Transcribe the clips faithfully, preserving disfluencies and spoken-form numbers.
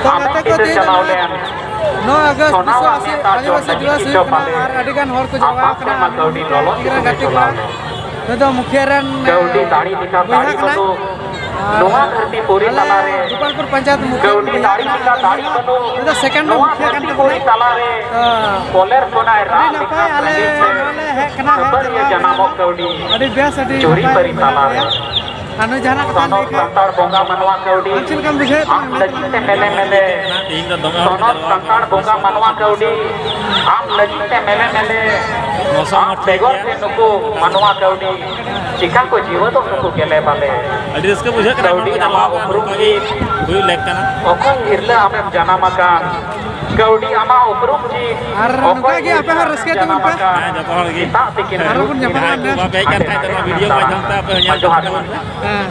ᱛᱚ ᱟᱢᱮᱢ ᱜᱟᱛᱮ ᱠᱚ, ᱫᱤᱥᱟᱹ ᱛᱮᱦᱮᱧ ᱪᱟᱞᱟᱣ ᱫᱚ ᱞᱮᱱ᱾ ᱱᱚᱣᱟ ᱚᱜᱚᱥᱴ ᱥᱚᱱᱟ ᱵᱤᱥᱥᱚ ᱟᱢᱮ ᱟᱹᱥᱤ ᱛᱟᱡ ᱡᱚᱢ ᱟᱹᱫᱤᱵᱟᱹᱥᱤ ᱞᱟᱹᱜᱤᱫ ᱫᱤᱵᱚᱥ ᱠᱤᱪᱷᱩ ᱦᱩᱭᱩᱜ ᱠᱟᱱᱟ ᱯᱟᱞᱮ᱾ ᱟᱨ ᱟᱹᱰᱤ ᱜᱟᱱ ᱦᱚᱲ ᱠᱚ ᱟᱢ ᱡᱟᱣᱨᱟ ᱵᱟᱯᱮ ᱟᱠᱟᱱᱟ᱾ ᱢᱟ ᱠᱟᱹᱣᱰᱤ ᱞᱚᱞᱚ ᱛᱤᱱᱟᱹᱜ ᱥᱤᱛᱩᱝ ᱜᱟᱛᱮ ᱪᱟᱞᱟᱣ ᱠᱚᱲᱟ᱾ ᱞᱮᱱ᱾ ᱱᱩᱭ ᱫᱚ ᱢᱩᱠᱷᱤᱭᱟᱹ ᱨᱮᱱ ᱠᱟᱹᱣᱰᱤ ᱫᱟᱲᱮ ᱞᱮᱠᱟ ᱵᱚᱭᱦᱟ ᱫᱟᱲᱮ ᱠᱟᱱᱟᱭ᱾ ᱵᱟᱹᱱᱩᱜ᱾ ᱟᱨ ᱱᱚᱣᱟ ᱫᱷᱟᱹᱨᱛᱤ ᱯᱩᱨᱤ ᱟᱞᱮ ᱛᱟᱞᱟᱨᱮ ᱜᱳᱯᱟᱞᱯᱩᱨ ᱯᱚᱧᱪᱟᱭᱮᱛ ᱢᱩᱠᱷᱤᱭᱟᱹ ᱠᱟᱹᱣᱰᱤ ᱵᱚᱭᱦᱟ ᱫᱟᱲᱮ ᱠᱟᱱᱟᱭ᱾ ᱞᱮᱠᱟ ᱫᱟᱲᱮ ᱱᱩᱭ ᱫᱚ ᱵᱟᱹᱱᱩᱜ᱾ ᱥᱮᱠᱮᱱᱰ ᱨᱮ ᱱᱚᱣᱟ ᱢᱩᱠᱷᱤᱭᱟᱹ ᱠᱟᱱ ᱫᱷᱟᱹᱨᱛᱤ ᱛᱟᱵᱚᱱᱟᱭ᱾ ᱯᱩᱨᱤ ᱛᱟᱞᱟᱨᱮ ᱛᱚ, ᱠᱚᱞᱮᱨ ᱠᱷᱚᱱᱟᱭ ᱟᱹᱰᱤ ᱨᱟᱜ ᱱᱟᱯᱟᱭ, ᱞᱮᱠᱷᱟᱱ ᱟᱞᱮ ᱨᱮᱸᱜᱮᱡ ᱛᱮ ᱱᱚᱣᱟ ᱞᱮ ᱦᱮᱡ ᱠᱟᱱᱟ, ᱦᱮᱡ ᱠᱷᱟᱹᱯᱟᱹᱨᱤᱭᱟᱹ ᱡᱟᱨᱣᱟ ᱡᱟᱱᱟᱢᱚᱜ ᱠᱟᱱᱟ᱾ ᱠᱟᱹᱣᱰᱤ ᱟᱹᱰᱤ ᱵᱮᱥ, ᱟᱹᱰᱤ ᱡᱩᱨᱤ ᱱᱟᱯᱟᱭ ᱯᱟᱹᱨᱤ ᱢᱮᱱᱟᱜ ᱛᱟᱞᱟᱨᱮ᱾ ᱞᱮᱭᱟ᱾ ᱟᱨ ᱱᱩᱭ ᱡᱟᱦᱟᱱᱟᱜ ᱠᱟᱛᱷᱟ ᱥᱚᱱᱚᱛ ᱞᱟᱹᱭ ᱠᱷᱟᱡ ᱥᱟᱱᱛᱟᱲ ᱵᱚᱸᱜᱟ ᱢᱟᱱᱣᱟ ᱠᱟᱹᱣᱰᱤ ᱟᱢ ᱪᱮᱫ ᱞᱮᱠᱟᱢ ᱵᱩᱡᱷᱟᱹᱣᱮᱫ ᱟᱢ ᱛᱟᱵᱚᱱᱟ? ᱞᱟᱹᱭ ᱞᱟᱹᱜᱤᱫ ᱛᱟᱞᱟᱝ ᱛᱮ ᱢᱮᱞᱮ ᱢᱮ᱾ ᱢᱮᱞᱮ᱾ ᱛᱮᱦᱮᱧ ᱫᱚ ᱫᱚᱢᱮ ᱦᱚᱲ ᱠᱚ ᱥᱚᱱᱚᱛ ᱡᱟᱨᱣᱟ ᱥᱟᱱᱛᱟᱲ ᱟᱠᱟᱱᱟ᱾ ᱵᱚᱸᱜᱟ ᱢᱟᱱᱣᱟ ᱠᱟᱹᱣᱰᱤ ᱟᱢ ᱞᱟᱹᱜᱤᱫ ᱛᱮ ᱢᱮᱞᱮ ᱢᱮᱞᱮ᱾ ᱢᱚᱥᱚᱢ ᱟᱢ ᱦᱚᱸ ᱴᱷᱤᱠ ᱵᱮᱜᱚᱨ ᱜᱮᱭᱟ᱾ ᱛᱮ ᱱᱩᱠᱩ ᱢᱟᱱᱣᱟ ᱠᱟᱹᱣᱰᱤ ᱪᱤᱠᱟ ᱠᱚ ᱡᱤᱣᱮᱫᱚᱜ ᱱᱩᱠᱩ ᱜᱮᱞᱮ ᱵᱟᱞᱮ? ᱟᱹᱰᱤ ᱨᱟᱹᱥᱠᱟᱹ ᱵᱩᱡᱷᱟᱹᱜ ᱠᱟᱱᱟ, ᱱᱚᱰᱮ ᱠᱟᱹᱣᱰᱤ ᱡᱟᱨᱣᱟ ᱟᱢᱟᱜ ᱟᱠᱟᱱ ᱩᱯᱨᱩᱢ ᱱᱚᱝᱠᱟ ᱜᱮ ᱪᱮᱫ? ᱦᱩᱭᱩᱜ ᱞᱮᱠ ᱠᱟᱱᱟ᱾ ᱚᱠᱚᱭ ᱦᱤᱨᱞᱟᱹ ᱟᱢᱮᱢ ᱡᱟᱱᱟᱢ ᱟᱠᱟᱱ? ᱠᱟᱹᱣᱰᱤ ᱟᱢᱟᱜ ᱩᱯᱨᱩᱢ ᱪᱮᱫ? ᱟᱨ ᱚᱠᱚᱭ ᱱᱚᱝᱠᱟ ᱜᱮ ᱟᱯᱮ ᱦᱚᱸ ᱨᱟᱹᱥᱠᱟᱹᱭ ᱛᱟᱵᱚᱱ ᱯᱮ᱾ ᱦᱮᱸ, ᱡᱚᱛᱚ ᱦᱚᱲ ᱜᱮ᱾ ᱥᱮᱛᱟᱜ ᱛᱤᱠᱤᱱ ᱟᱨᱦᱚᱸ ᱵᱚᱱ ᱧᱟᱯᱟᱢᱟ ᱡᱟᱦᱟᱸᱭ ᱠᱚ next᱾ ᱵᱟᱯᱮ ᱦᱮᱡ ᱠᱟᱱ ᱠᱷᱟᱡ ᱫᱚ ᱱᱚᱣᱟ video ᱢᱟᱫᱽᱫᱷᱚᱢ ᱛᱮ ᱟᱯᱮ ᱦᱚᱸ ᱧᱮᱞ ᱢᱟ ᱡᱚᱦᱟᱨ ᱛᱟᱵᱚᱱ ᱜᱮ᱾ ᱯᱮ᱾ ᱦᱮᱸ,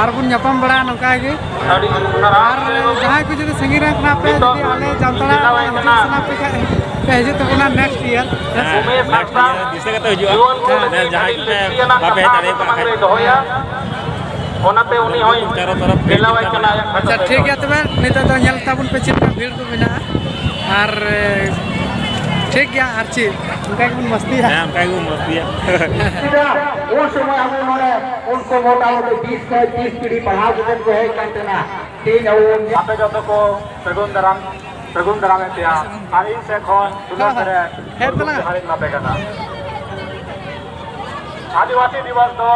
ᱟᱨᱦᱚᱸ ᱵᱚᱱ ᱧᱟᱯᱟᱢ ᱵᱟᱲᱟᱜᱼᱟ ᱱᱚᱝᱠᱟ ᱜᱮ᱾ ᱟᱹᱰᱤ ᱟᱨ ᱡᱟᱦᱟᱸᱭ ᱠᱚ ᱡᱩᱫᱤ ᱥᱟᱺᱜᱤᱧ ᱨᱮ ᱠᱟᱱᱟ ᱯᱮ, ᱱᱤᱛᱚᱜ ᱡᱩᱫᱤ ᱟᱞᱮ ᱡᱟᱢᱛᱟᱲᱟ ᱦᱤᱡᱩᱜ ᱥᱟᱱᱟ ᱯᱮ ᱠᱷᱟᱡ, ᱯᱮ ᱦᱤᱡᱩᱜ ᱛᱟᱵᱚᱱᱟ next year᱾ ᱦᱮᱸ, ᱩᱢᱮᱨ next ᱥᱟᱶᱛᱟ year ᱫᱤᱥᱟᱹ ᱠᱟᱛᱮ ᱦᱤᱡᱩᱜᱼᱟ᱾ ᱡᱩᱣᱟᱹᱱ ᱠᱚ ᱦᱮᱸ, ᱞᱟᱹᱜᱤᱫ ᱡᱟᱦᱟᱸᱭ ᱟᱹᱰᱤ ᱠᱚᱯᱮ ᱞᱟᱹᱠᱛᱤᱭᱟᱱᱟᱜ ᱵᱟᱯᱮ ᱦᱮᱡ ᱠᱟᱛᱷᱟ ᱫᱟᱲᱮ ᱟᱠᱟᱫ ᱥᱟᱢᱟᱝ ᱠᱷᱟᱡ᱾ ᱨᱮ ᱫᱚᱦᱚᱭᱟ᱾ ᱚᱱᱟᱛᱮ ᱩᱱᱤ ᱦᱚᱸᱭ ᱪᱟᱨᱚ ᱛᱚᱨᱚᱯ ᱜᱮ ᱴᱷᱮᱞᱟᱣᱟᱭ ᱠᱟᱱᱟ ᱟᱭᱟᱜ ᱠᱟᱛᱷᱟ ᱟᱪᱪᱷᱟ, ᱛᱮᱫᱚ᱾ ᱴᱷᱤᱠ ᱜᱮᱭᱟ ᱛᱚᱵᱮ, ᱱᱤᱛᱚᱜ ᱫᱚ ᱧᱮᱞ ᱛᱟᱵᱚᱱ ᱯᱮ ᱪᱮᱫ ᱞᱮᱠᱟ ᱵᱷᱤᱲ ᱠᱚ ᱢᱮᱱᱟᱜᱼᱟ᱾ ᱟᱨ, ᱮ, ᱴᱷᱤᱠ ᱜᱮᱭᱟ, ᱟᱨ ᱪᱮᱫ ᱚᱱᱠᱟ ᱜᱮᱵᱚᱱ ᱢᱚᱥᱛᱤᱭᱟ᱾ ᱦᱮᱸ, ᱚᱱᱠᱟ ᱜᱮᱵᱚᱱ ᱢᱚᱥᱛᱤᱭᱟ᱾ ᱩᱱ ᱥᱚᱢᱚᱭ ᱟᱵᱚ ᱱᱚᱰᱮ ᱩᱱᱠᱩ ᱢᱚᱴᱟᱢᱩᱴᱤ ᱵᱤᱥ ᱠᱷᱚᱱ ᱛᱤᱥ ᱯᱤᱲᱦᱤ ᱯᱟᱲᱦᱟᱣ ᱠᱟᱛᱮ ᱠᱚ ᱦᱮᱡ ᱠᱟᱱ ᱛᱟᱦᱮᱱᱟ᱾ ᱛᱮᱦᱮᱧ ᱟᱵᱚ ᱵᱚᱱ ᱟᱯᱮ ᱡᱚᱛᱚ ᱠᱚ ᱥᱟᱹᱜᱩᱱ ᱫᱟᱨᱟᱢ, ᱥᱟᱹᱜᱩᱱ ᱫᱟᱨᱟᱢᱮᱫ ᱯᱮᱭᱟ᱾ ᱟᱨ ᱤᱧ ᱥᱮᱫ ᱠᱷᱚᱱ ᱫᱩᱞᱟᱹᱲ ᱦᱮᱸ, ᱦᱮᱸ᱾ ᱯᱮᱨᱮᱡ ᱦᱮᱡ ᱛᱟᱞᱟᱝᱟ᱾ ᱡᱚᱦᱟᱨᱤᱧ ᱮᱢᱟ ᱯᱮ ᱠᱟᱱᱟ᱾ ᱟᱹᱫᱤᱵᱟᱹᱥᱤ ᱫᱤᱵᱚᱥ ᱫᱚ